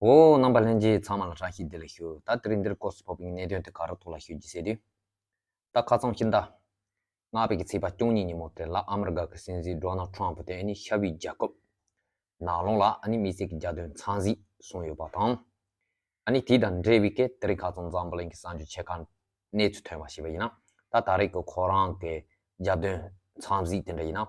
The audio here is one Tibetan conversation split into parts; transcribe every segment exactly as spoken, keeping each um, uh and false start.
འོ། རྣམ་པ་ལྷན་རྒྱས་ཚང་མ་ལ་བཀྲ་ཤིས་བདེ་ལེགས་ཞུ། ད་དེ་རིང་འདིར་སྐོར་སུ་ཕོག་པའི་གནད་དོན་དེ་ག་རེ་ཐོག་ལ་ཞུ་རྒྱུ་ཟེར་དུས། ད་ཁ་སང་ཕྱི་ཟླ་ལྔ་པའི་གི་ཚེས་པ་བཅུ་གཉིས་ཉིན་མོ་དེ་ལ་ཨ་མི་རི་ཀ་གི་སྲིད་འཛིན་ཌོ་ནལ་ཊམ་པ་དེ་ཨ་ནི་ཤར་བའི་རྒྱལ་ཁབ་ནང་ལོགས་ལ་ཨ་ནི་དམིགས་བསལ་གྱི་རྒྱལ་དོན་འཚམས་གཟིགས་སོང་ཡོད་པ་དང་། ཨ་ནི་དེ་དང་འབྲེལ་བའི་གི་དེ་རིང་ཁ་སང་འཛམ་བུ་གླིང་གི་གསར་འགྱུར་ཆེ་ཁག་གནས་ཚུལ་ཐོན་པ་ཞིག་པ་ཡིན་ན། ད་ད་རེས་ཀྱི་ཁོ་རང་གི་རྒྱལ་དོན་འཚམས་གཟིགས་དེ་འདྲ་ཡིན་ན།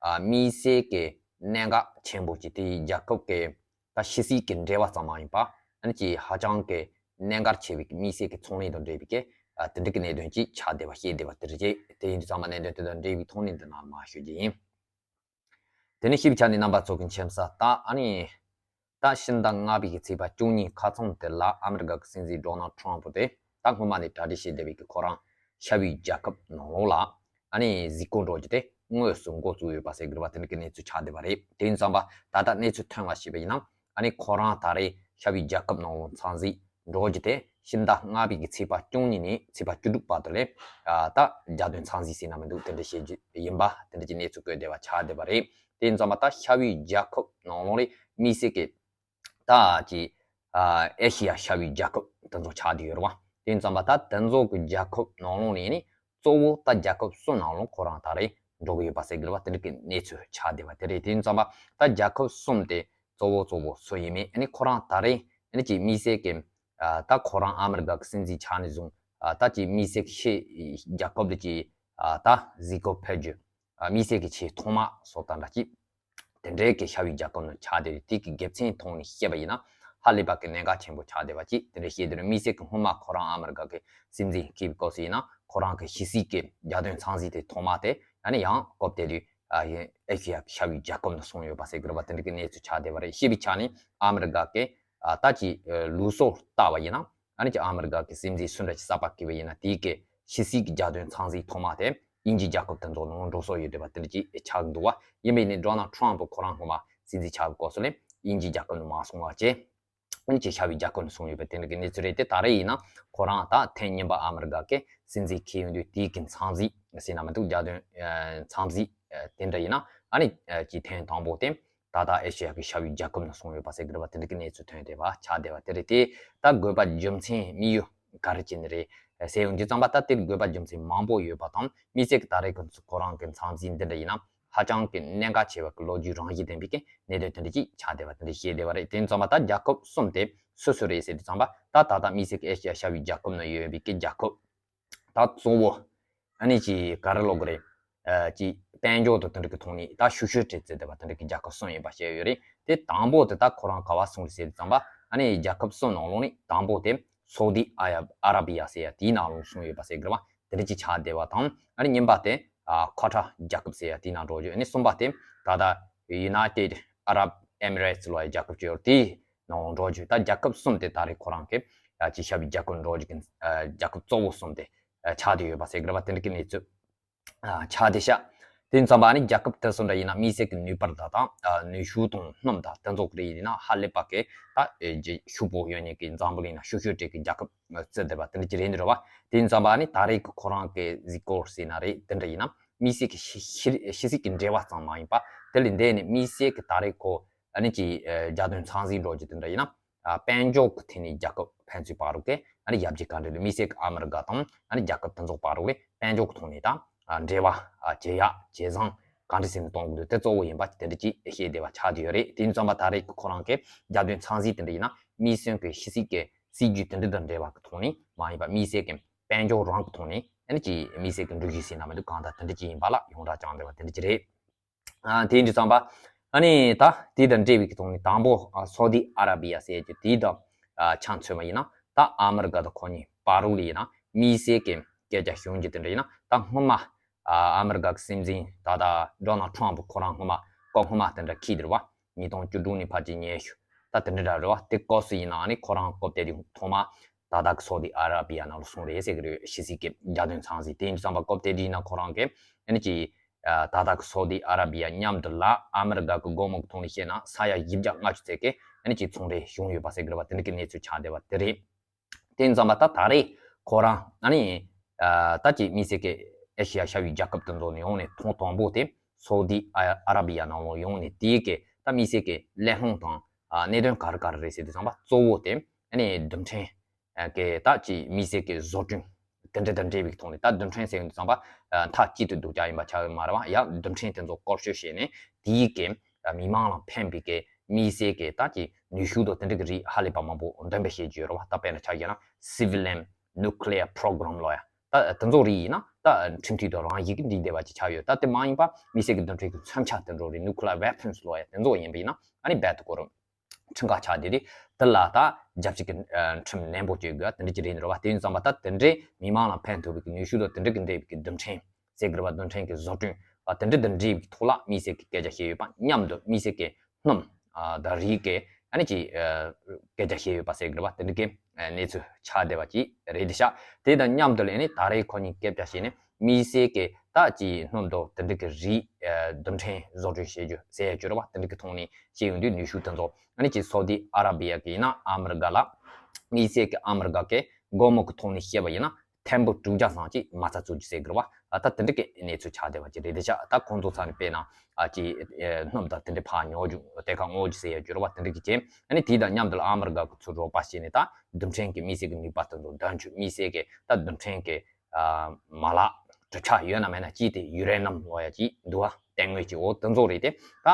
ཨ་དམིགས་བསལ་གྱི་གནད་འགག་ཆེན་པོ་ཅིག་དེ་རྒྱལ་ཁབ་ཀྱི་ད་ཕྱི་སྲིད་ཀྱི་འབྲེལ་བ་ཙམ་མ་ཡིན་པ། ཨ་ནི་ཅིག་ཧ་ཅང་གི་གནད་འགག་ཆེ་བའི་དམིགས་བསལ་གྱི་ཚོང་ལས་དང་འབྲེལ་བའི་གི་ཨ་དེ་འདྲ་གི་གནད་དོན་ཅིག་ཆགས་བསྡད་པ་ཤེས་བསྡད་པ་དེ་རེད། དེ་ཡིན་དུས་ཚང་མ་གནད་དོན་དེ་དང་འབྲེལ་བའི་ཐོག་ནས་འདི་ནང་མར་ཞུ་རྒྱུ་ཡིན། དེ་ནས་ཞིབ་ཆ་ནས་རྣམ་པ་ཚོ་གི་མཁྱེན་གསལ་ལྟར་ཨ་ནི། ད་ཕྱི་ཟླ་ལྔ་པའི་གི་ཚེས་པ་བཅུ་གཉིས་ཁ་སང་དེ་ལ་ཨ་མི་རི་ཀ་གི་སྲིད་འཛིན་ཌོ་ནལ་ཊམ་པ་དེ་ད་སྔོན་མ་ནས་གྲ་སྒྲིག་བྱས་བསྡད་པའི་གི་ཁོ་རང་ཤར་བའི་རྒྱལ་ཁབ་ནང་ལོགས་ལ་ཨ་ནི་གཟིགས་སྐོར་འགྲོ་རྒྱུ་དེ་དངོས་སུ་འགོ་བཙུགས་ཡོད་པ་ཟེར་གི་རེད་པ། དེ་འདྲ་གི་གནས་ཚུལ་ཆགས་བསྡད་པ་རེད། དེ་ཡིན་ཙང་པ་ད་ལྟ་གནས་ཚུལ་ཐོན་པ་ཞིག་པ་ཡིན་ན། ཨ་ནི་ཁོ་རང་ད་རེས་ཤར་བའི་རྒྱལ་ཁབ་ནང་ལོགས་འཚམས་གཟིགས་འགྲོ་རྒྱུ་དེ་ཕྱི་ཟླ་ལྔ་པའི་གི་ཚེས་པ་བཅུ་གཉིས་ནས་ཚེས་པ་བཅུ་དྲུག་བར་དུ་ལས། ཨ་ད་རྒྱལ་དོན་འཚམས་གཟིགས་ཟེར་ན་མི་འདུག་དེ་འདྲ་བྱེད་རྒྱུ་ཡིན་པ་དེ་འདྲ་གྱི་གནས་ཚུལ་བཀོད་བསྡད་པ་ཆགས་བསྡད་པ་རེད། དེ་ཡིན་ཙང་པ་ད་ཤར་བའི་རྒྱལ་ཁབ་ནང་ལོགས་ལས་དམིགས་བསལ་གྱི་ད་ཀྱི་ཨ་ཨེ་ཤི་ཡ་ཤར་བའི་རྒྱལ་ཁབ་དེ་ཚོ་ཆགས་བསྡད་ཡོད་རེད་བ། དེ་ཡིན་ཙང་པ་ད་དེ་ཚོ་གི་རྒྱལ་ཁབ་ནང་ལོགས་ནས་ནི་གཙོ་བོ་ད་རྒྱལ་ཁབ་གསུམ་ནང་ལོགས་ཁོ་རང་ད་རེས་འགྲོ་གི་ཡོད་པ་ཟེར་གི་རེད་བ། དེ་འདྲ་གི་གནས་ཚུལ་ཆགས་བསྡད་པ་དེ་རེད། དེ་ཡིན་ཙང་པ་ད་རྒྱལ་ཁབ་གསུམ་དེ་གཙོ་བོ་གཙོ་བོ་སུ་ཡིན་མིན་ཨ་ནི་ཁོ་རང་ད་རེས་ཨ་ནི་ཀྱི་དམིགས་བསལ་གྱི་ཨ་ད་ཁོ་རང་ཨ་མི་རི་ཀ་གི་སྲིད་འཛིན་ཆགས་ནས་བཟུང་ཨ་ད་ཀྱི་དམིགས་བསལ་གྱི་ཤེས་རྒྱལ་ཁབ་དེ་ཀྱི་ཨ་ད་གཟིགས་སྐོར་ཕེབས་རྒྱུ་ཨ་དམིགས་བསལ་གྱི་ཆེས་ཐོག་མ་སོགས་དང་འདྲ་ཅིག་དེ་འདྲའི་གི་ཤར་བའི་རྒྱལ་ཁབ་ནང་ཆགས་བསྡད་རེད། དེ་གི་དགེ་མཚན་ཐོག་ནས་བཤད་པ་ཡིན་ན་ཧ་ལས་པ་གི་གནད་འགག་ཆེན་པོ་ཆགས་བསྡད་པ་ཅིག་དེ་འདྲ་བཤད་དེ་རེད། དམིགས་བསལ་གྱི་སྔོན་མ་ཁོ་རང་ཨ་མི་རི་ཀ་གི་སྲིད་འཛིན་གྱི་སྐབས་སུ་ཡིན་ན་ཁོ་རང་གི་ཕྱི་སྲིད་ཀྱི་རྒྱལ་དོན་འཚམས་གཟིགས་དེ་ཐོག་མ་དེ་ཨ་ནི་ཡང་སྐབས་དེ་དུས་ཨ་ཨེ་ཤི་ཡ་གི་ཤར་བའི་རྒྱལ་ཁབ་ནང་སོང་ཡོད་པ་ཟེར་གི་རེད་བ། དེ་འདྲ་གི་གནས་ཚུལ་ཆགས་བསྡད་པ་རེད། བཤད་པའི་ཆ་ནས་ཨ་མི་རི་ཀ་གི་ཨ་ད་ཀྱི་ལུགས་སྲོལ་ལྟ་བ་ཡིན་ན། ཨ་ནི་ཀྱི་ཨ་མི་རི་ཀ་གི་སྲིད་འཛིན་སུ་འདྲ་ཞིག་གསར་པ་བསྐོས་པ་ཡིན་ན་དེའི་གི་ཕྱི་སྲིད་ཀྱི་རྒྱལ་དོན་འཚམས་གཟིགས་ཐོག་མ་དེ་དབྱིན་ཇིའི་རྒྱལ་ཁབ་དེ་ཚོ་ནང་འགྲོ་སྲོལ་ཡོད་བསྡད་པ་དེ་འདྲ་ཅིག་ཆགས་འདུག་བ། ཡིན་པ་ཡིན་ནའི་ཌོ་ནལ་ཊམ་པ་ཁོ་རང་སྔོན་མ་སྲིད་འཛིན་ཆགས་སྐབས་སུ་ལས་དབྱིན་ཇིའི་རྒྱལ་ཁབ་ནང་མ་སོང་བ་བྱས། ཨ་ནི་ཀྱི་ཤར་བའི་རྒྱལ་ཁབ་ནང་སོང་ཡོད་པ་དེ་འདྲ་གི་གནས་ཚུལ་རེད་དེ། ད་རེས་ཡིན་ན་ཁོ་རང་ད་ཐེངས་གཉིས་པ་ཨ་མི་རི་ཀ་གི་སྲིད་འཛིན་འཁེལ་ཡོང་དུས་དེའི་གི་འཚམས་གཟིགས་ཟེར་ན་མི་འདུག་རྒྱལ་དོན་འཚམས་གཟིགས་དེ་འདྲ་ཡིན་ན་ཨ་ནི་ཀྱི་ཐེངས་དང་པོ་དེ། ད་ལྟ་ཨེ་ཤེ་ཡ་གི་ཤར་བའི་རྒྱལ་ཁབ་ནང་སོང་ཡོད་པ་ཟེར་གི་རེད་བ། དེ་འདྲ་གི་གནས་ཚུལ་ཐོན་བསྡད་པ་ཆགས་བསྡད་པ་དེ་རེད་དེ། ད་དགོས་པ་རྒྱུ་མཚན་དམིགས་ཡུལ་ག་རེ་བྱས་ནས་རེད་ཟེར་ཡོང་དུས་ཙམ་པ་ད་དེར་དགོས་པ་རྒྱུ་མཚན་མང་པོ་ཡོད་པ་དང་དམིགས་བསལ་གི་ད་རེས་ཀྱི་ཁོ་རང་གི་འཚམས་གཟིགས་འདི་འདྲ་ཡིན་ན་ཧ་ཅང་གི་གནད་འགག་ཆེ་བ་གི་ལོ་རྒྱུས་རང་བཞིན་ལྡན་པའི་གི་གནད་དོན་དེ་འདྲ་ཅིག་ཆགས་བསྡད་པ་དེ་འདྲ་བཤད་བསྡད་པ་རེད། དེ་ཡིན་ཙམ་པ་ད་རྒྱལ་ཁབ་གསུམ་དེ་སུ་སུ་རེད་ཟེར་དུས་ཙམ་པ་ད་ད་ལྟ་དམིགས་བསལ་གི་ཨེ་ཤེ་ཡ་ཤར་བའི་རྒྱལ་ཁབ་ནང་ཡོད་པའི་གི་རྒྱལ་ཁབ། ད་གཙོ་བོ་ཨ་ནི་ཅི་ག་རེ་ལབ་དགོས་རེད། ཨ་ཅི་དཔལ་འབྱོར་དང་དེ་འདྲ་གི་ཐོག་ནས་ད་ཤུགས་ཤུགས་སྤྲད་རྩིས་བསྡད་པ་དེ་འདྲ་གི་རྒྱལ་ཁབ་གསུམ་ཡིན་པ་བཤད་ཡོད་རེད། དེ་དང་པོ་དེ་ད་ཁོ་རང་ག་བ་སོང་རེད་ཟེར་ཙམ་པ་ཨ་ནི་རྒྱལ་ཁབ་གསུམ་ནང་ལོགས་ནས་དང་པོ་དེ་སོ་ཏི་ཨ་ཡ་ཨ་ར་བི་ཡ་ཟེར་ཡ་དེའི་ནང་ལོགས་སོང་ཡོད་པ་ཟེར་གི་རེད་བ། དེ་འདྲ་ཅིག་ཆགས་བསྡད་པ་དང་ཨ་ནི་གཉིས་པ་དེ་ཨ་ཁ་ཏར་རྒྱལ་ཁབ་ཟེར་ཡ་དེའི་ནང་འགྲོ་རྒྱུ། ཨ་ནི་གསུམ་པ་དེ་ད་ལྟ་United Arab Emirates ལབ་ཡ་རྒྱལ་ཁབ་ཅིག་ཡོད་རེད། དེའི་ནང་འགྲོ་རྒྱུ། ད་རྒྱལ་ཁབ་གསུམ་དེ་ད་རེས་ཁོ་རང་གི་ཨ་ཅི་ཤར་བའི་རྒྱལ་ཁབ་འགྲོ་རྒྱུ་གི་ཨ་རྒྱལ་ཁབ་གཙོ་བོ་གསུམ་དེ་ཨ་ཆགས་བསྡད་ཡོད་པ་ཟེར་གི་རེད་བ། དེ་འདྲ་གི་གནས་ཚུལ་ཨ་ཆགས་བསྡད་ཤག་དེ་ཡིན་ཙམ་པ་ཨ་ནི་རྒྱལ་ཁབ་དེ་ཚོ་འདྲ་ཡིན་ན་དམིགས་བསལ་གི་ནུས་པ་དང་ད་ཨ་ནུས་ཤུགས་དང་སྣུམ་དང་དེ་ཚོ་གི་རེད། ཡིན་ན་ཧ་ལས་པ་གི་ད་ཨེ་ཅི་ཤུགས་པོ་ཡོད་མཁན་གི་འཛམ་བུ་གླིང་ན་ཤུགས་ཤུགས་སྤྲད་གི་རྒྱལ་ཁབ་རྩིས་བསྡད་པ་དེ་འདྲ་ཅིག་རེད་འདུག་རེད་བ། དེ་ཡིན་ཙམ་པ་ཨ་ནི་ད་རེས་གི་ཁོ་རང་གི་གཟིགས་སྐོར་ཟེར་ན་རེད། དེ་འདྲ་ཡིན་ན་དམིགས་བསལ་གི་ཕྱི་ཕྱི་ཕྱི་སྲིད་ཀྱི་འབྲེལ་བ་ཙམ་མ་ཡིན་པ་དེ་ལས་འདས་ནས་དམིགས་བསལ་གི་ད་རེས་ཁོ་ཨ་ནི་ཅིག་ཨ་རྒྱལ་དོན་འཚམས་གཟིགས་འགྲོ་རྒྱུ་དེ་འདྲ་ཡིན་ན། ཨ་དཔལ་འབྱོར་གྱི་ཐད་ནས་རྒྱལ་ཁབ་ཕན་ཚུན་བར་དུ་གི་ཨ་ནི་ཡར་རྒྱས་ག་འདྲ་རེད། དམིགས་བསལ་གྱི་ཨ་མི་རི་ཀ་དང་ཨ་ནི་རྒྱལ་ཁབ་དེ་ཚོ་བར་དུ་གི་དཔལ་འབྱོར་གྱི་ཐོག་ནས་དང་ཨ་འབྲེལ་བ་ཨ་ཇེ་ཡག་ཇེ་བཟང་ག་འདྲ་ཟེར་ནས་གཏོང་དགོས་འདུག་དེ་གཙོ་བོ་ཡིན་པ་དེ་འདྲ་ཅིག་བཤད་བསྡད་པ་ཆགས་བསྡད་ཡོད་རེད། དེ་ཡིན་ཙམ་པ་ད་རེས་ཀྱི་ཁོ་རང་གི་རྒྱལ་དོན་འཚམས་གཟིགས་དེ་འདྲ་ཡིན་ན་དམིགས་བསལ་གྱི་ཕྱི་སྲིད་ཀྱི་སྲིད་ཇུས་དེ་འདྲ་དང་འབྲེལ་བ་གི་ཐོག་ནས་མ་ཡིན་པ་དམིགས་བསལ་གྱི་དཔལ་འབྱོར་རང་གི་ཐོག་ནས་ཨ་ནི་ཅིག་དམིགས་བསལ་གྱི་འགྲུལ་བཞུད་ཟེར་ན་མི་འདུག་གང་ལྟར་དེ་འདྲ་ཅིག་ཡིན་པ་ལ་ཡོངས་གྲགས་བཅངས་བསྡད་པ་དེ་འདྲ་ཅིག་རེད། ཨ་དེ་འདྲ་ཙམ་པ། ཨ་ནི་ད་དེ་དང་འབྲེལ་བའི་གི་ཐོག་ནས་དང་པོ་ཨ་སོ་ཏི་ཨ་ར་བི་ཡ་ཟེར་གྱི་དེ་དང་ཨ་ཆ་མཚོན་པ་ཡིན་ན་ད་ཨ་མི་རི་ཀ་དང་ཁོ་གཉིས་བར་དུ་ལ་ཡིན་ན་དམིགས་བསལ་གྱི་སྐད་ཆ་ཤོད་རྒྱུ་དེ་འདྲ་ཡིན་ན། ད་སྔོན་མ་ཨ་ཨ་མི་རི་ཀ་གི་སྲིད་འཛིན་ད་ལྟ་ཌོ་ནལ་ཊམ་པ་ཁོ་རང་སྔོན་མ་སྐབས་སྔོན་མ་དེ་འདྲ་འཁེལ་དེ་རེད་བ། ཉིས་སྟོང་བཅུ་དྲུག་ནས་ཕར་ཅིག་ཉེ་ཤོས་ད་དེ་འདྲ་འདྲ་རེད་བ། དེ་སྐབས་སུ་ཡིན་ན་ཨ་ནི་ཁོ་རང་སྐབས་དེ་དུས་ཐོག་མ་ད་ལྟ་གི་སོ་ཏི་ཨ་ར་བི་ཡ་ནང་ལ་སོང་རེད་ཟེར་གི་རེད། ཕྱི་སྲིད་ཀྱི་རྒྱལ་དོན་འཚམས་གཟིགས་དེ་ཡིན་དུས་ཙམ་པ་སྐབས་དེ་དུས་ཡིན་ན་ཁོ་རང་གི་ཨ་ནི་ཅིག་ཨ་ད་ལྟ་གི་སོ་ཏི་ཨ་ར་བི་ཡ་མཉམ་དུ་ལ་ཨ་མི་རི་ཀ་གི་སྒོ་མོ་གི་ཐོག་ནས་བཤད་ན་ས་ཡ་བཞི་བརྒྱ་ལྔ་བཅུ་ཙམ་གྱི་ཨ་ནི་ཅིག་ཚོང་འབྲེལ་བྱུང་ཡོད་པ་ཟེར་གི་རེད་བ། དེ་འདྲ་གི་གནས་ཚུལ་ཆགས་བསྡད་པ་དེ་རེད། དེ་ཡིན་ཙམ་པ་ད་ད་རེས་ཁོ་རང་ཨ་ནི་ཨ་ད་ཅིག་དམིགས་བསལ་གྱི་ཨེ་ཤེ་ཡ་ཤར་བའི་རྒྱལ་ཁབ་དེ་ཚོ་ནས་ཡོང་ནས་ཐེངས་དང་པོ་དེ་སོ་ཏི་ཨ་ཨ་ར་བི་ཡ་ནང་ལོགས་ཡོང་ནས་དེའི་གི་ད་དམིགས་བསལ་གྱི་གླེང་སློང་དང་ ཨ་གནད་དོན་ག་རེ་ག་རེ་རེད་ཟེར་དུས་ཙམ་པ་གཙོ་བོ་དེ་ཨ་ནི་རྡུལ་ཕྲན་གི་ད་ཅིག་དམིགས་བསལ་གྱི་བཟོ་སྐྲུན་དེ་འདྲ་དང་འབྲེལ་བའི་ཐོག་ནས། ད་རྡུལ་ཕྲན་ཟེར་དུས་ཙམ་པ་མཐའ་གཅིག་ཏུ་སྡུད་རྒྱུ་ཡིན་པ་ཆགས་ཡོད་མ་རེད་བ། ཡང་རྡུལ་ཕྲན་དེ་ཚོ་བཀོལ་སྤྱོད་བྱས་ནས་དེའི་གི་མི་མང་ལ་ཕན་པའི་གི་དམིགས་བསལ་གྱི་ད་ཅིག་ནུས་ཤུགས་དང་དེ་འདྲ་གི་རིགས་ཧ་ལས་པ་མང་པོ་འདོན་སྤེལ་བྱེད་རྒྱུ་ཡོད་རེད་བ། ད་དཔེར་ན་ཆ་བཞག་ན་Civilian Nuclear Program ལོ་ཡ། ད་དེ་ཚོ་རིགས་ཡིན་ན་ད་ཁྲིམས་མཐུན་དང་རང་བཞིན་གྱིས་འགྲིག་བསྡད་པ་ཅིག་ཆགས་ཡོད། ད་དེ་མ་ཡིན་པ་དམིགས་བསལ་གྱི་རྡུལ་ཕྲན་གྱི་མཚོན་ཆ་དེ་འདྲ་རེད། Nuclear Weapons ལོ་ཡ་དེ་ཚོ་ཡིན་པ་ཡིན་ན་ཨ་ནི་རྦད་དེ་ཁོ་རང་ཁྲིམས་ཁང་ཆགས་བསྡད་དེ། དེ་ལ་ད་རྒྱལ་སྤྱི་གི་ཁྲིམས་ནན་པོ་བྱེད་དགོས་དེ་འདྲ་ཅིག་རེད་འགྲོ་བ། དེ་ཡིན་ཙམ་པ་ད་དེ་འདྲའི་མི་མང་ལ་ཕན་ཐོགས་པའི་ནུས་ཤུགས་དང་དེ་འདྲ་གི་འབྲེལ་བའི་རྡུལ་ཕྲན་ཟེར་དགོས་རེད་བ། རྡུལ་ཕྲན་གྱི་བཟོ་སྐྲུན་དེ་འདྲ་དང་འབྲེལ་བའི་ཐོག་ལ་དམིགས་བསལ་གྱི་སྐད་ཆ་བཤད་ཡོད་པ་མཉམ་དུ་དམིགས་བསལ་གྱི་སྣུམ་དང་རིགས་ཀྱི་ཨ་ནི་ཅིག་སྐད་ཆ་བཤད་ཡོད་པ་ཟེར་དགོས་རེད་བ། དེ་འདྲ་གི་གནས་ཚུལ་ཆགས་བསྡད་པ་ཅིག་རེད་ཤག་དེ་དང་མཉམ་དུ་ལ་ཨ་ནི་ད་རེས་ཁོ་གཉིས་སྐད་ཆ་བཤད་ནས་དམིགས་བསལ་གྱི་ད་ཅིག་སྣུམ་དང་དེ་འདྲ་གི་རིགས་རྡུལ་ཕྲན་བཟོ་སྐྲུན་བྱེད་རྒྱུ་ཟེར་ཡ་ཅིག་རེད་བ། དེ་འདྲ་གི་ཐོག་ནས་བཤད་ཡོང་དུས་ནུས་ཤུགས་དེ་ཚོ་ཨ་ནི་ཅིག་སོ་དི་ཨ་ར་བི་ཡ་གི་ཡིན་ན་ཨ་མི་རི་ཀ་ལ་དམིགས་བསལ་གྱི་ཨ་མི་རི་ཀ་གི་སྒོར་མོ་གི་ཐོག་ནས་བཤད་པ་ཡིན་ན་ཐེར་འབུམ་དྲུག་བརྒྱ་ཙམ་ཅིག་མ་རྩ་བཙུགས་རྒྱུ་ཟེར་གི་རེད་བ། ད་དེ་འདྲ་གི་གནས་ཚུལ་ཆགས་བསྡད་པ་ཅིག་རེད་དེ་ཤག་ད་ཁོང་ཚོ་ཚ་ནས་དཔེར་ན་ཨ་ཅིག་སྣུམ་དང་དེ་འདྲ་ཕར་ཉོ་རྒྱུ་གཏེར་ཁ་བསྔོག་རྒྱུ་ཟེར་ཡ་ཅིག་རེད་བ། དེ་འདྲ་གི་རྐྱེན་ཨ་ནི་དེ་དང་མཉམ་དུ་ལ་ཨ་མི་རི་ཀ་གི་ཚུར་རོགས་པ་བྱས་ནས་ད་རྡུལ་ཕྲན་གྱི་དམིགས་བསལ་གྱི་ནུས་པ་དེ་ཚོ་འདོན་རྒྱུ། དམིགས་བསལ་གྱི་ད་རྡུལ་ཕྲན་གྱི་མ་ལག་གྲུབ་ཆ་ཡོད་ན་མེད་ན་ཅིག་དེ་ཡུ་རེ་ནམ་ལོ་ཡ་ཅིག་འདུག་བ། གཏེར་དངོས་ཀྱི་འོ་དེ་ཚོ་རེད་དེ། ད་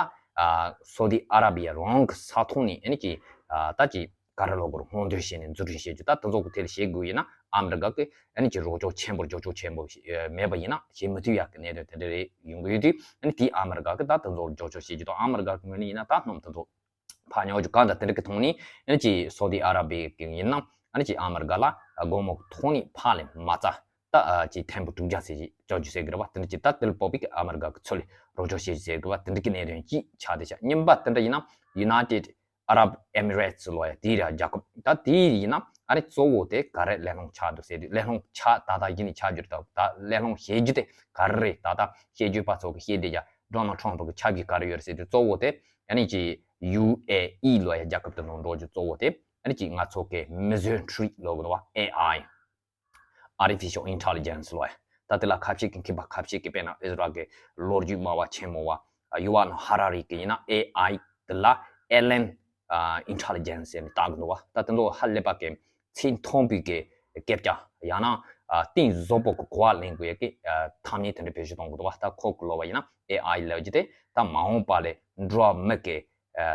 སོ་དི་ཨ་ར་བི་ཡ་རང་གི་ས་ཐོག་ནས་ཨ་ནི་ཅིག་ད་ཅིག་ག་རེ་ལབ་དགོས་རེད། སྔོག་འདོན་བྱས་ནས་འཛུགས་སྐྲུན་བྱེད་རྒྱུ། ད་དེ་ཚོ་གི་ཐད་ལ་བྱེད་དགོས་ཡིན་ན་ཨ་མི་རི་ཀ་གི་ཨ་ནི་ཅིག་རོགས་སྐྱོར་ཆེན་པོ་རྒྱབ་སྐྱོར་ཆེན་པོ་ཞིག་མེད་པ་ཡིན་ན་བྱེད་མི་ཐུབ་ཡག་གི་གནད་དོན་དེ་འདྲ་རེད་ཡོང་གི་ཡོད་དུས། ཨ་ནི་དེ་ཨ་མི་རི་ཀ་གི་ད་དེ་ཚོར་རྒྱབ་སྐྱོར་བྱེད་རྒྱུ་དང་། ཨ་མི་རི་ཀ་གི་ངོས་ནས་ཡིན་ན་ད་སྣུམ་དེ་ཚོ་ཕར་ཉོ་རྒྱུ་གང་དང་དེ་འདྲ་གི་ཐོག་ནས་ཨ་ནི་ཅིག་སོ་དི་ཨ་ར་བི་གི་ཡིན་ན་ཨ་ནི་ཅིག་ཨ་མི་རི་ཀ་ལ་སྒོར་མོ་གི་ཐོག་ནས་ཕར་ལ་མ་རྩ་ད་ཅིག་ཐེར་འབུམ་དྲུག་བརྒྱ་ཟེར་ཅིག་བཅག་རྒྱུ་ཟེར་གི་རེད་བ། དེ་འདྲ་ཅིག་ད་དེ་ལ་སྤོབས་པའི་ཨ་མི་རི་ཀ་གི་ཚུར་ལ་རོགས་སྐྱོར་བྱེད་རྒྱུ་ཟེར་གི་རེད་བ། དེ་འདྲ་གི་གནད་དོན་ཅིག་ཆགས་བསྡད་ཤག་གཉིས་པ་དེ་འདྲ་ཡིན་ན་United Arab Emirates ལོ་ཡ་དེའི་རྒྱལ་ཁབ། ད་དེ་ཡིན་ན་ཨ་ནི་གཙོ་བོ་དེ་ག་རེ་གླེང་སློང་ཆགས་འདུག་ཟེར་དུས། གླེང་སློང་ཆགས་ད་ལྟ་ཡིན་ནི་ཆགས་རྒྱུ་རེད། ད་ད་གླེང་སློང་བྱེད་རྒྱུ་དེ་ག་རེ་རེད། ད་ལྟ་བཤད་རྒྱུ་པ་ཚོ་གི་བཤད་བསྡད་ཡ་Donald Trump གི་ཆབ་ཀྱི་ག་རེ་ཡོད་རེད་ཟེར་དུས། གཙོ་བོ་དེ་ཨ་ནི་ཅིག་ཡུ་ཨེ་ཨི་ལོ་ཡ་རྒྱལ་ཁབ་དེ་ནང་འགྲོ་རྒྱུ་གཙོ་བོ་དེ་ཨ་ནི་ཅིག་ང་ཚོ་གི་མིག་ཟོན་འཕྲུལ་རིག་ལབ་གི་འདུག་བ། ཨེ་ཨའི། Artificial Intelligence ལོ་ཡ། ད་དེ་ལ་ཁ་ཤས་ཀྱི་མཁས་པ་ཁ་ཤས་ཀྱིས་དཔེར་ན་ཨིས་རལ་གྱི་ལོ་རྒྱུས་སྨྲ་བ་ཆེན་མོ་བ་ཡུ་ཝལ་ཧ་ར་རི་གིས་ཡིན་ན་ཨེ་ཨའི་དེ་ལ་Alien Intelligence ཟེར་ནས་བཏགས་གི་འདུག་བ། ད་དེ་ཚོ་ཧ་ལས་པ་གི་ཚད་མཐོན་པོའི་གི་སྐད་ཆ་ཡང་ན་གཏིང་ཟབ་པོ་གི་གོ་བ་ལེན་དགོས་ཡ་གི་ཐ་སྙད་དེ་འདྲ་བེད་སྤྱོད་གཏོང་གི་འདུག་བ། ད་ཁོ་གི་ལབ་པ་ཡིན་ན་ཨེ་ཨའི་ལབ་རྒྱུ་དེ་ད་མ་འོངས་པ་ལ་འགྲོ་བ་མི་གི་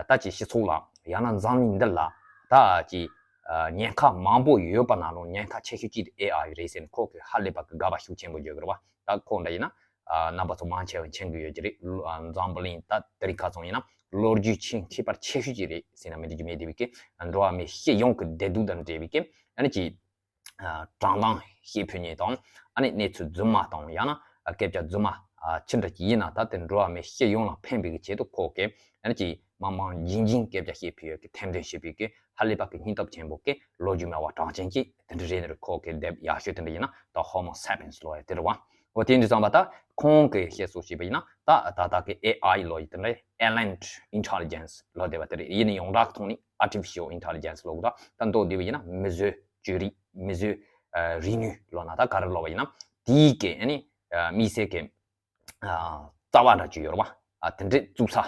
ད་ཅིག་སྤྱི་ཚོགས་ལ་ཡང་ན་འཛམ་གླིང་འདི་ལ་ད་ཅིག་ཉེན་ཁ་མང་པོ་ཡོད་པ་ནང་ལོགས་ཉེན་ཁ་ཆེ་ཤོས་གཅིག་དེ་ཨེ་ཨའི་རེད་ཟེར་ནས་ཁོ་གིས་ཧ་ལས་པ་གི་དགག་པ་ཤུགས་ཆེན་པོ་བརྗོད་ཀྱི་རེད་བ། ད་ཁོ་འདྲ་ཡིན་ན་རྣམ་པ་ཚོ་མང་ཆེ་བས་མཁྱེན་གྱི་ཡོད་ཀྱི་རེད། འཛམ་བུ་གླིང་ད་དེ་རིང་ཁ་སང་ཡིན་ན་ལོ་རྒྱུས་ཆེས་ཁྱད་པར་ཆེ་ཤོས་ཅིག་རེད་ཟེར་ན་མི་འགྲིག་རྒྱུ་མེད་དེ། བའི་གི་འགྲོ་བ་མི་སྤྱི་ཡོངས་ཀྱི་བདེ་སྡུག་དང་འབྲེལ་བའི་གི་ཨ་ནི་ཅིག་དྲང་གཏམ་བཤད་ཕོད་མཁན་དང་། ཨ་ནི་གནས་ཚུལ་རྫུན་མ་དང་ཡང་ན་སྐད་ཆ་རྫུན་མ་ཅི་འདྲ་ཅིག་ཡིན་ན་ད་དེ་འགྲོ་བ་མི་སྤྱི་ཡོངས་ལ་ཕན་པའི་གི་ཆེད་དུ་ཁོ་གིས་ཨ་ནི་ཅིག་མང་མང་རྒྱུན་རྒྱུན་སྐད་ཆ་བཤད་ཕོད་ཡ་གི་ཐེར་འདོན་བྱེད་པའི་གི་ཧ་ལས་པ་གི་སྙིང་སྟོབས་ཆེན་པོ་གི་ལོ་རྒྱུས་སྨྲ་བ་གྲགས་ཅན་གྱི་དེ་འདྲ་རེད་ནི་རེད། ཁོ་གི་དེབ་ཡག་ཤོས་དེ་འདྲ་ཡིན་ན་ད་Homo Sapiens ལོ་ཡ་དེ་རེད་བ། འོ་དེ་འདྲ་ཙམ་པ་ད་ཁོང་གི་བཤད་སྲོལ་བྱས་པ་ཡིན་ན་ད་ད་ལྟ་གི་ཨེ་ཨའི་ལོ་ཡ་དེ་འདྲ་Alien Intelligence ལོ་དེ་བ་དེ་རེད། ཡིན་ན་ཡོངས་གྲགས་ཐོག་ནས་Artificial Intelligence ལོ་གི་ད་ད་མདོར་བསྡུས་པ་ཡིན་ན་མིག་ཟོན་བཅོས་རིག་མིག་ཟོན་རིག་ནུས་ལོ་ན་ད་ག་རེ་ལོ་བ་ཡིན་ན་དེའི་གི་ཨ་ནི་དམིགས་བསལ་གི་རྩ་བ་འདྲ་ཅིག་ཡོད་རེད་བ། དེ་འདྲའི་བཙུགས་ས་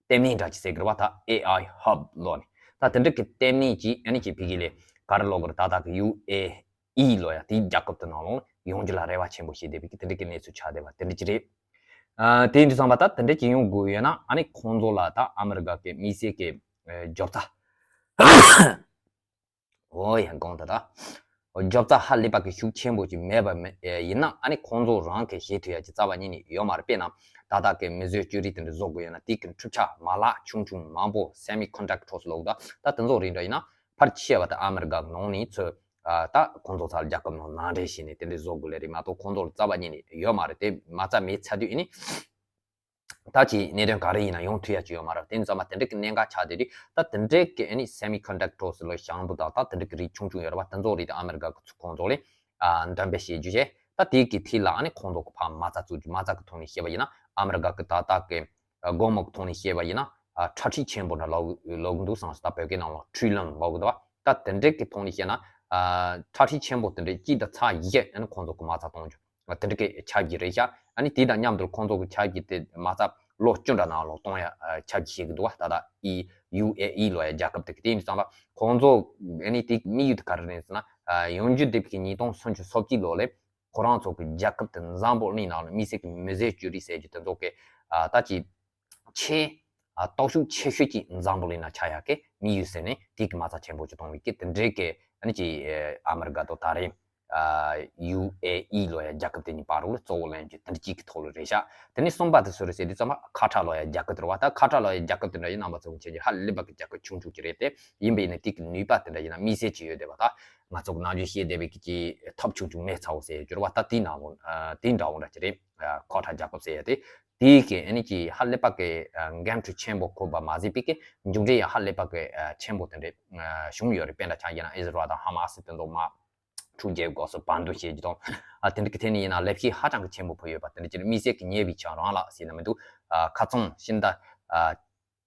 ལྟེ་གནས་འདྲ་ཅིག་ཟེར་གི་རེད་བ། ད་ཨེ་ཨའི་ཧབ་ལོ་ནི་ད་དེ་འདྲ་གི་ལྟེ་གནས་ཅིག་ཨ་ནི་ཅིག་ཕ་གི་ལ་ག་རེ་ལབ་དགོས་རེད། ད་ད་གི་ཡུ་ཨེ་ཨི་ལོ་ཡ་དེའི་རྒྱལ་ཁབ་དེ་ནང་ལོགས་ཡོང་རྒྱུ་ལ་རེ་བ་ཆེན་པོ་བྱེད་བསྡད་པའི་གི་དེ་འདྲ་གི་གནས་ཚུལ་ཆགས་བསྡད་པ་དེ་འདྲ་ཅིག་རེད། ཨ་དེ་འདྲ་ཙམ་པ་ད་དེ་འདྲ་ཅིག་ཡོང་དགོས་ཡོད་ན་ཨ་ནི་ཁོང་ཚོ་ལ་ད་ཨ་མི་རི་ཀ་གི་དམིགས་བསལ་གི་རྒྱབ་རྩ། འོ་ཡ་དགོངས་དག་ད། འགྱོད་རྩ་ཧ་ལས་པ་གི་ཤུགས་ཆེན་པོ་ཅིག་མེད་པ་མེད་ཡིན་ན་ཨ་ནི་ཁོང་ཚོ་རང་གི་བྱེད་ཐུབ་ཡ་ཅིག་རྩ་བ་ཉིད་ནས་ཡོད་མ་རེད། དཔེར་ན་ད་ལྟ་གི་མིག་ཟོན་བཅོས་རིག་དེ་འདྲ་བཟོ་དགོས་ཡོད་ན་དེ་གི་གྲུབ་ཆ་མ་ལག་ཆུང་ཆུང་མང་པོ་Semiconductors ལབ་ད་ད་དེ་ཚོ་རིགས་འདྲ་ཡིན་ན་ཕལ་ཆེ་བ་ད་ཨ་མི་རི་ཀ་ནང་ནས་ཚོས་ད་ཁོང་ཚོ་ཚོ་རྒྱལ་ཁབ་ནང་ནང་འདྲེན་བྱས་ནས་དེ་འདྲ་བཟོ་དགོས་ལེ་རེད་མ་གཏོགས་ཁོང་ཚོར་རྩ་བ་ཉིད་ནས་ཡོད་མ་རེད། དེ་མ་རྩ་མེད་ཚར་དུས་ཨ་ནི། ད་ཅིག་གནད་དོན་ག་རེ་ཡིན་ན་ཡོང་ཐུབ་ཡ་ཅིག་ཡོད་མ་རེད། དེ་ཙམ་པ་དེ་འདྲ་གི་གནད་འགག་ཆགས་བསྡད་དུས་ད་དེ་འདྲ་གི་ཨ་ནི་Semiconductors ལོ་ཞང་བུ་དང་ད་དེ་འདྲ་གི་རིགས་ཆུང་ཆུང་ཡོད་རེད་བ། དེ་ཚོ་རིགས་དེ་ཨ་མི་རི་ཀ་གི་ཚོ་ཁོང་ཚོ་ལས་ཨ་འདོན་སྤེལ་བྱེད་རྒྱུ་བྱས། ད་དེ་གི་ཐད་ལ་ཨ་ནི་ཁོང་ཚོ་གི་ཕར་མ་རྩ་བཙུགས་རྒྱུ། མ་རྩ་གི་ཐོག་ནས་བཤད་པ་ཡིན་ན་ཨ་མི་རི་ཀ་གི་ད་ལྟ་གི་སྒོར་མོ་གི་ཐོག་ནས་བཤད་པ་ཡིན་ན་ཨ་ཁྲལ་ཁྲིག་ཆེན་པོ་འདྲ་ལོག་ལོག་གི་འདུག་བསམ་སོང་། ད་བོད་སྐད་ནང་ལ་trillion ལོག་གི་འདུག་བ། ད་དེ་འདྲ་གི་ཐོག་ནས་བཤད་ན་ཨ་ཁྲལ་ཁྲིག་ཆེན་པོ་དེ་འདྲ་གཅིག་དང་ཚེག་བཞི་ཨ་ནི་ཁོང་ཚོ་གི་མ་རྩ་གཏོང་རྒྱུ། དེ་འདྲ་གི་ཆགས་ཀྱི་རེད་ཤག་ཨ་ནི་དེ་དང་མཉམ་དུ་ཁོང་ཚོ་གི་ཆགས་ཀྱི་དེ་མ་རྩ་ ལོ་བཅུ་འདྲ་ནང་ལོགས་གཏོང་ཡ་ཨ་ཆབ་ཀྱི་བྱེད་ཀྱི་འདུག་བ། ད་ལྟ་ཨི་ཡུ་ཨེ་ཨི་ལོ་ཡ་རྒྱལ་ཁབ་དེ་གི་དེ་ཡིན་དུས་ཙམ་པ་ཁོང་ཚོ་ཨ་ནི་དེ་དམིགས་ཡུལ་དེ་ག་རེ་རེད་ཟེར་ན་ཨ་ཡང་འཇུག་དེབ་ཀྱི་ཉིས་སྟོང་སུམ་ཅུ་སོ་གཅིག་ལོ་ལས་ཁོ་རང་ཚོ་གི་རྒྱལ་ཁབ་དེ་འཛམ་བུ་གླིང་ནང་ལ་དམིགས་བསལ་གྱི་མི་བཟོས་བཅོས་རིག་ཟེར་རྒྱུ་དེ་ཚོ་གི་ཨ་ད་ཅི་ཆེས་ཨ་སྟོབས་ཤུགས་ཆེ་ཤོས་ཀྱི་འཛམ་བུ་གླིང་ན་ཆགས་ཡག་གི་དམིགས་ཡུལ་ཟེར་ནས་དེ་གི་མ་རྩ་ཆེན་པོ་ཅིག་གཏོང་བའི་གི་དེ་འདྲའི་གི་ཨ་ནི་ཅི་ཨ་མི་རི་ཀ་དང་ད་རེས་ཨ་ཡུ་ཨེ་ཨི་ལོ་ཡ་རྒྱལ་ཁབ་དེ་གཉིས་བར་ལ་གཙོ་བོ་ལེན་རྒྱུ་དེ་འདྲ་གཅིག་གི་ཐོག་ལ་རེད་ཤག་དེ་ནས་གསུམ་པ་དེ་སུ་རེད་ཟེར་དུས་ཙམ་པ་ཁ་ཏྲ་ལོ་ཡ་རྒྱལ་ཁབ་དེ་རེད་བ། ད་ཁ་ཏྲ་ལོ་ཡ་རྒྱལ་ཁབ་དེ་འདྲ་ཡིན་རྣམ་པ་ཚོ་མཁྱེན་རྒྱུ་ཧ་ལས་པ་གི་རྒྱལ་ཁབ་ཆུང་ཆུང་ཅིག་རེད་དེ། ཡིན་པ་ཡིན་ན་དེ་གི་ནུས་པ་དེ་འདྲ་ཡིན་ན་དམིགས་བསལ་ཅིག་ཡོད་བསྡད་པ། ད་ང་ཚོ་གི་ནམ་རྒྱུན་བཤད་བསྡད་པའི་གི་ཅི་ཐབས་ཆུང་ཆུང་མེ་ཚ་བོ་ཟེར་གྱུར་བ། ད་དེའི་ནང་ལོ་ཨ་དེའི་འདྲ་བོ་འདྲ་ཅིག་རེད། ཨ་ཁ་ཏྲ་རྒྱལ་ཁབ་ཟེར་ཡ་དེ་དེའི་གི་ཨ་ནི་ཅི་ཧ་ལས་པ་གི་ཨ་འགན་འཁྲི་ཆེན་པོ་འཁུར་བ་མ་ཟད་པའི་གི་མཇུག་འབྲས་ཡང་ཧ་ལས་པ་གི་ཨ་ཆེན་པོ་དེ་འདྲས་ཨ་བྱུང་ཡོད་རེད། དཔེར་ན་ཆ་བཞག་ན་ཨི་ཟི་རལ་དང་ཧ་མ་སི་དེ་ཚོ་མ་འཁྲུག་རྒྱག་སྐབས་སུ་བར་འདུམ་བྱེད་རྒྱུ་དང་ཨ་དེ་འདྲ་གི་ཐད་ནས་ཡིན་ན་ལེགས་སྐྱེས་ཧ་ཅང་གི་ཆེན་པོ་ཕུལ་ཡོད་པ་དེ་འདྲ་ཅིག་དམིགས་བསལ་གྱི་ཉེ་བའི་ཆ་རང་ལ་ཟེར་ན་མི་འདུག་ཨ་ཁ་རྩང་ཕྱི་ཟླ་ཨ་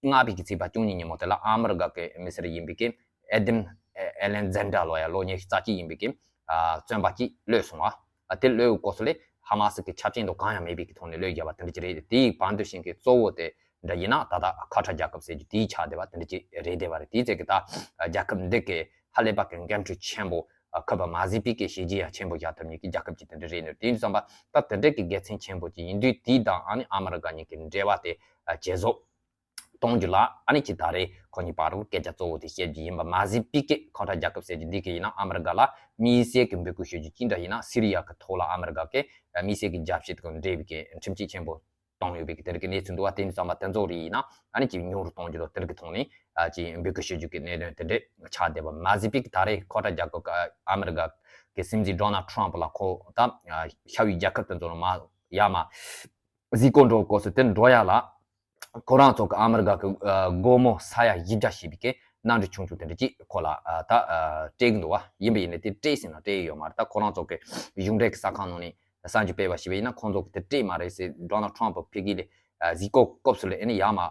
ལྔ་པའི་གི་ཚེས་པ་བཅུ་གཉིས་ཉིན་མོ་དེ་ལ་ཨ་མི་རི་ཀ་གི་མི་སེར་ཡིན་པའི་གི་ཨེ་དམ་ཨེ་ལན་ཛན་ཌར་ལོ་ཡ་ལོ་ཉི་ཤུ་རྩ་གཅིག་ཡིན་པའི་གི་ཨ་བཙོན་པ་གཅིག་གློད་སོང་བ། ཨ་དེ་གློད་སྐབས་སུ་ལས་ཧ་མ་སི་གི་ཆབ་ཆེན་དང་གང་ཡང་མེད་པའི་གི་ཐོག་ནས་གློད་བཞག་པ་དེ་འདྲ་ཅིག་རེད། དེའི་བར་འདུམ་བྱེད་མཁན་གཙོ་བོ་དེ་འདྲ་ཡིན་ན་ད་ལྟ་ཁ་ཏྲ་རྒྱལ་ཁབ་ཟེར་རྒྱུ་དེའི་ཆགས་བསྡད་པ་དེ་འདྲ་ཅིག་རེད་བསྡད་པ་རེད། དེའི་ཚེ་གི་ད་རྒྱལ་ཁབ་འདི་གི་ཧ་ལས་པ་གི་འགན་འཁྲི་ཆེན་པོ་ཨ་འཁུར་བ་མ་ཟད་པའི་གི་བྱས་རྗེས་ཡང་ཆེན་པོ་བཞག་ཐུབ་མཁན་གྱི་རྒྱལ་ཁབ་ཅིག་དེ་འདྲ་རེད། ནོར་དེ་ཡིན་ཙམ་པ་ད་དེ་འདྲ་གི་དགེ་མཚན་ཆེན་པོ་ཅིག་ཡིན་དུས་དེའི་དང་ཨ་ནི་ཨ་མི་རི་ཀ་གཉིས་ཀྱི་འབྲེལ་བ་དེ་ཨ་ཇེ་བཟང་གཏོང་རྒྱུ་ལ་ཨ་ནི་ཅིག་ད་རེས་ཁོ་གཉིས་བར་དུ་སྐད་ཆ་གཙོ་བོ་དེ་བཤད་རྒྱུ་ཡིན་པ་མ་ཟད་པའི་གི་ཁ་ཏྲ་རྒྱལ་ཁབ་ཟེར་རྒྱུ་འདི་གི་ཡིན་ན་ཨ་མི་རི་ཀ་ལ་དམིགས་བསལ་གྱི་འབོད་སྐུལ་ཞུ་རྒྱུ་ཅི་འདྲ་ཡིན་ན་སི་རི་ཡ་གི་ཐོག་ལ་ཨ་མི་རི་ཀ་གི་དམིགས་བསལ་གྱི་རྒྱབ་བཤད་དང་འབྲེལ་བའི་གི་ཁྲིམས་གཅོད་ཆེན་པོ་བཏང་ཡོད་པའི་གི་དེ་རིགས་ཀྱི་གནས་ཚུལ་འདུག་བ། དེ་ཡིན་ཙང་མ་དེ་ཚོ་རིགས་ཡིན་ན་ཨ་ནི་ཅིག་ཉུང་རུ་གཏོང་རྒྱུ་དང་དེ་རིགས་ཀྱི་ཐོག་ནས་ཨ་ཅིག་འབོད་སྐུལ་ཞུ་རྒྱུ་གི་གནད་དོན་དེ་འདྲས་ཆགས་བསྡད་པ་མ་ཟད་པའི་གི་ད་རེས་ཁ་ཏྲ་རྒྱལ་ཁབ་ཨ་མི་རི་ཀ་གི་སྲིད་འཛིན་ཌོ་ནལ་ཊམ་ཕ་ལ་ཁོ་ད་ཤར་བའི་རྒྱལ་ཁབ་དེ་ཚོ་ལ་མ་ཡ་མ་གཟིགས་སྐོར་འགྲོ་སྐབས་སུ་དེ་འགྲོ་ཡ་ལ་ཁོ་རང་ཚོ་གི་ཨ་མི་རི་ཀ་གི་ཨ་སྒོར་མོ་ས་ཡ་བཞི་བརྒྱ་ཞེས་པའི་གི་གནམ་གྲུ་ཆུང་ཆུང་དེ་འདྲ་ཅིག་ཁོ་ལ་ཨ་ད་ཨ་སྤྲད་གི་འདུག་བ། ཡིན་པ་ཡིན་ནའི་དེ་སྤྲད་ཟིན་ན་སྤྲད་ཡོད་མ་རེད། ད་ཁོ་རང་ཚོ་གི་གཞུང་འབྲེལ་གི་གསར་ཁང་ནང་ནས་གསར་འགྱུར་སྤེལ་བ་ཞིག་ཡིན་ན་ཁོང་ཚོ་གི་དེ་སྤྲད་མ་རེད་ཟེར། ཌོ་ནལ་ཊམ་ཕ་ཕ་གི་ལས་ཨ་གཟིགས་སྐོར་སྐབས་སུ་ལས་ཨ་ནི་ཡ་མ་ཨ་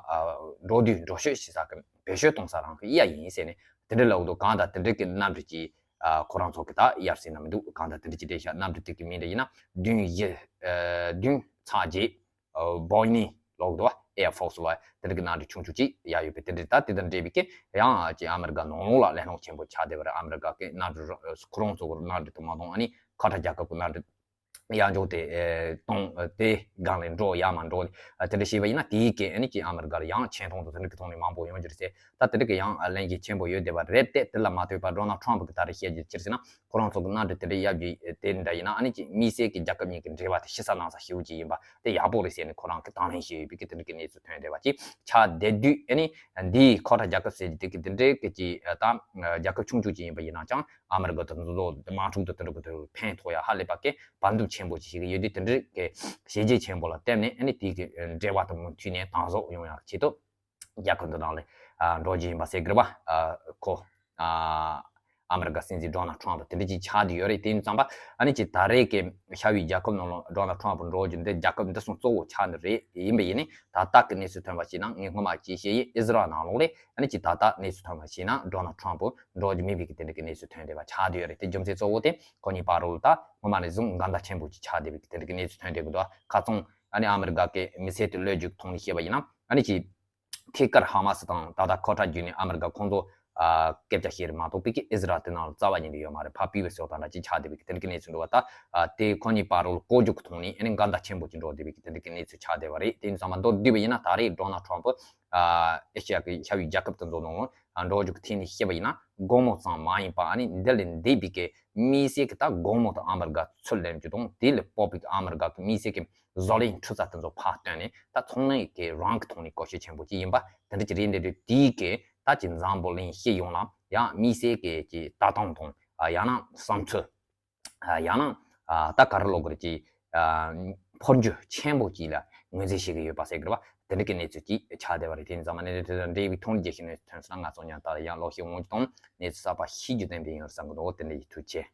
འགྲོ་དུས་འགྲོ་ཤོད་ཞེ་ས་གི་བེད་སྤྱོད་གཏོང་ས་རང་གི་ཨི་ཡ་ཡིན་ཟེར་ནས་དེ་འདྲ་ལབ་འདུག་གང་ལྟར་དེ་འདྲ་གི་གནམ་གྲུ་ཅིག་ཨ་ཁོ་རང་ཚོ་གི་ད་གཡར་ཟིན་ན་མི་འདུག་གང་ལྟར་དེ་འདྲ་ཅིག་སྤྲད་ཤག་གནམ་གྲུ་དེ་གི་མིང་འདྲ་ཡིན་ན་བདུན་བཞི་ཨ་བདུན་ཚ་བརྒྱད་ཨ་བོ་ནི་ལོག་འདུག་བ། ཨེར་ཕོར་སི་ལོ་དེ་འདྲ་གི་གནམ་གྲུ་ཆུང་ཆུང་ཅིག་གཡར་ཡོད་པའི་དེ་འདྲ་ད་དེ་དང་འབྲེལ་བའི་གི་ཡང་ཅིག་ཨ་མི་རི་ཀ་ནང་ལོགས་ལ་གླེང་སློང་ཆེན་པོ་ཆགས་བསྡད་པ་རེད། ཨ་མི་རི་ཀ་གི་གནམ་གྲུ་ཁོ་རང་ཚོ་གི་གནམ་གྲུ་དེ་མ་གཏོགས་ཨ་ནི་ཁ་ཏྲ་རྒྱལ་ཁབ་གི་གནམ་གྲུ་ཡར་འཇོག་དེ་ཨེ་གཏོང་ཨེ་དེ་སྒང་ལས་འགྲོ་ཡ་མ་འགྲོ་ཨེ་དེ་འདྲ་བྱས་པ་ཡིན་ན་དེའི་གི་ཨ་ནི་ཅིག་ཨ་མི་རི་ཀ་ལ་ཡང་ཆེ་མཐོང་དང་དེ་འདྲ་གི་ཐོག་ནས་མང་པོ་ཡོང་རྒྱུ་རེད་ཟེར། ད་དེ་འདྲ་གི་ཡང་ལན་གྱི་ཆེན་པོ་ཡོད་བསྡད་པ་རེད་དེ། དེ་ལ་མ་ལྟོས་པར་ཌོ་ནལ་ཊམ་ཕ་གི་ད་རེས་བཤད་རྒྱུ་ཅི་རེད་ཟེར་ན་ཁོ་རང་ཚོ་གི་གནམ་གྲུ་དེ་འདྲ་གཡར་རྒྱུ་དེ་འདྲ་ཡིན་ན་ཨ་ནི་ཅིག་དམིགས་བསལ་གྱི་རྒྱལ་ཁབ་གཉིས་ཀྱི་འབྲེལ་བ་དེ་ཞིབ་ས་ནང་ས་ཞེ་པོ་ཅིག་ཡིན་པ་དེ་ཡག་པོ་རེད་ཟེར་ནས་ཁོ་རང་གི་དང་ལེན་བྱས་ཡོད་པའི་གི་དེ་འདྲ་གི་གནས་ཚུལ་ཐོན་བསྡད་པ་ཅིག་ཆགས་བསྡད་དུས་ཨ་ནི་འདིའི་ཁ་ཏྲ་རྒྱལ་ཁབ་ཟེར་རྒྱུ་དེ་གི་དེ་འདྲའི་གི་ཅིག་ད་རྒྱལ་ཁབ་ཆུང་ཆུང་ཅིག་ཡིན་པ་ཡིན་ན་ཀྱང་། ཨ་མི་རི་ཀ་དང་དམག་འཁྲུག་དང་དེ་འདྲ་གི་དེ་ཕན་ཐོགས་ཡ་ཧ་ལས་པ་གི་བར་འདུམ་ཆེན་པོ་ཞིག་བྱེད་ཀྱི་ཡོད་དུས་དེ་འདྲའི་གི་བྱས་རྗེས་ཆེན་པོ་ལ་བརྟེན་ནས་ཨ་ནི་དེའི་གི་འབྲེལ་བ་དང་མུ་མཐུད་ནས་དམ་ཟབ་ཡོང་ཡ་ཆེད་དུ་རྒྱལ་ཁབ་འདི་ནང་ལ་འགྲོ་རྒྱུ་ཡིན་པ་ཟེར་གི་རེད་པ། ཁོ་ཨ་མི་རི་ཀ་སྲིད་འཛིན་ཌོ་ནལ་ཊམ་ཕ་དེ་འདྲ་ཅིག་ཆགས་བསྡད་ཡོད་རེད། དེ་ཡིན་ཙང་པ་ཨ་ནི་ཅིག་ད་རེས་ཀྱི་ཤར་བའི་རྒྱལ་ཁབ་ནང་ལ་ཌོ་ནལ་ཊམ་ཕ་འགྲོ་རྒྱུ་འདི་རྒྱལ་ཁབ་འདི་སོང་གཙོ་བོ་ཆགས་ནི་རེད། ཡིན་པ་ཡིན་ནི་ད་ལྟ་གི་གནས་ཚུལ་ཐོན་པ་ཞིག་ན་ངས་སྔོན་མ་ཅིག་བཤད་ཡིན། ཨི་ཟི་རལ་ནང་ལོགས་ལས་ཨ་ནི་ཅིག་ད་ལྟ་གནས་ཚུལ་ཐོན་པ་ཞིག་ན་ཌོ་ནལ་ཊམ་ཕ་འགྲོ་རྒྱུ་མེད་པའི་གི་དེ་འདྲ་གི་གནས་ཚུལ་ཐོན་བསྡད་པ་ཆགས་བསྡད་ཡོད་རེད། དེ་རྒྱུ་མཚན་གཙོ་བོ་དེ་ཁོ་གཉིས་བར་ལ་ད་སྔོན་མ་ནས་བཟུང་འགལ་ཟླ་ཆེན་པོ་ཅིག་ཆགས་བསྡད་པའི་གི་དེ་འདྲ་གི་གནས་ཚུལ་ཐོན་བསྡད་གི་འདུག་ཁ་རྩང་ཨ་ནི་ཨ་མི་རི་ཀ་གི་མི་སེར་དེ་གློད་རྒྱུ་ཐོག་ནས་བཤད་པ་ཡིན་ན་ཨ་ནི་ཅིག་ཐད་ཀར་ཧ་མ་སི་དང་ད་ལྟ་ཁ་ཏྲ་བརྒྱུད་ནས་ཨ་མི་རི་ཀ་ཁོང་ཚོ་ཨ་སྐད་ཆ་བཤད་རེད་མ་གཏོགས་པའི་གི་ཨི་ཟི་རལ་དེ་ནང་ལ་རྩ་བ་ཉིད་ནས་ཡོད་མ་རེད། ཕར་པི་ཝི་སི་ཡོད་དང་འདྲ་ཅིག་ཆགས་བསྡད་པའི་གི་དེ་འདྲ་གི་གནས་ཚུལ་འདུག་བ། ད་ཨ་དེ་ཁོ་གཉིས་བར་ལ་བསྐོར་རྒྱུ་གི་ཐོག་ནས་ཨ་ནི་འགལ་ཟླ་ཆེན་པོ་ཅིག་འགྲོ་བསྡད་པའི་གི་དེ་འདྲ་གི་གནས་ཚུལ་ཆགས་བསྡད་པ་རེད། དེ་ཡིན་ཙང་མ་མདོར་བསྡུས་པ་ཡིན་ན་ད་རེས་ཌོ་ནལ་ཊམ་ཕ་ཨ་ཨེ་ཤི་ཡ་གི་ཤར་བའི་རྒྱལ་ཁབ་དེ་ཚོ་ནང་ལ་འགྲོ་རྒྱུ་གི་ཐད་ནས་བཤད་པ་ཡིན་ན་སྒོར་མོ་ཙམ་མ་ཡིན་པ་ཨ་ནི་འདི་ལས་འདས་པའི་གི་དམིགས་བསལ་གི་ད་སྒོར་མོ་དང་ཨ་མི་རི་ཀ་ཚུར་ལེན་རྒྱུ་དང་དེ་ལས་ཕོག་པའི་གི་ཨ་མི་རི་ཀ་གི་དམིགས་བསལ་གི་བཟོ་ལས་འཕྲུལ་རྩལ་དེ་ཚོ་ཕར་བཏོན་ནས་ད་ཚོང་ལས་ཀྱི་རང་གི་ཐོག་ནས་བཀོལ་སྤྱོད་ཆེན་པོ་ཅིག་ཡིན་པ་དེ་འདྲ་ཅིག་རེད། འདི་རེད། དེའི་གི་ད་ཅིག་འཛམ་བུ་གླིང་སྤྱི་ཡོངས་ལ་ཡང་དམིགས་བསལ་གི་ཅིག་ལྟ་སྟངས་དང་ཡང་ན་བསམ་ཚུལ་ཡང་ན་ད་ག་རེ་ལབ་དགོས་རེད། ཅིག་འཕོ་འགྱུར་ཆེན་པོ་ཅིག་ལ་ངོས་འཛིན་བྱེད་ཀྱི་ཡོད་པ་ཟེར་གི་རེད་བ། དེ་འདྲ་གི་གནས་ཚུལ་ཅིག་ཆགས་བསྡད་པ་རེད། དེ་ཡིན་ཙང་མ་གནས་ཚུལ་དེ་དང་འབྲེལ་བའི་ཐོག་ནས་རྒྱལ་སྤྱིའི་གནས་ཚུལ་ཐོན་སོང་ན་ང་ཚོ་ཡང་ད་ཡང་ལོག་ཤེས་འོང་རྒྱུ་དང་གནས་ཚུལ་གསར་པ་ཤེས་རྒྱུ་བསྟན་པའི་ཡོང་རེད་བསམ་གི་འདུག་དེ་འདྲ་ཡིན། ཐུགས་རྗེ་ཆེ།